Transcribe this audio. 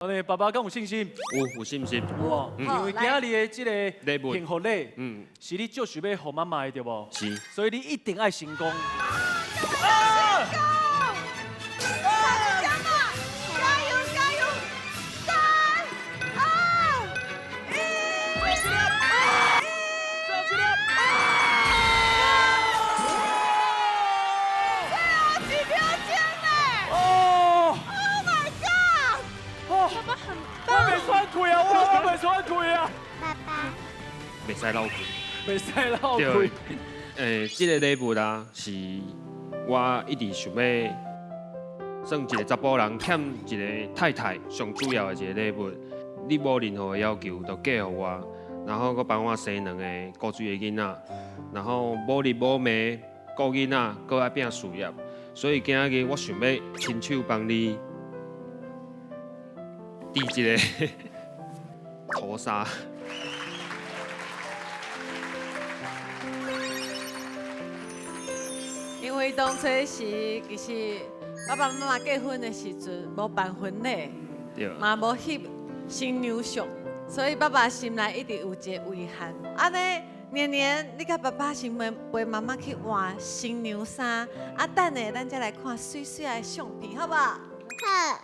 按呢，爸爸敢有信心？有信心。有哦，因為今仔日的這個禮物幸福禮，是你足想欲予媽媽的對無？是。所以你一定愛成功。加油加油！三二一，最後一粒。最後幾秒鐘呢？哦！Oh my god！哦，爸爸很我袂喘氣啊，我袂喘氣啊。爸爸。袂使漏氣。袂使漏氣。這个禮物啊，是我一直想欲算一个查埔人欠一个太太上主要的一个禮物。你無任何的要求，就嫁予我，然後閣幫我生兩個古錐的囡仔，然後無日無暝顧囡仔，閣愛拼事業，所以今仔日我想欲親手幫你戴一個頭紗。因為當初時其實爸爸媽媽結婚的時陣無辦婚禮，嘛無翕新娘相，所以爸爸心內一直有一个遺憾。按呢，年年你佮爸爸先陪陪媽媽去換新娘衫，啊，等下咱才來看媠媠的相片，好無？好。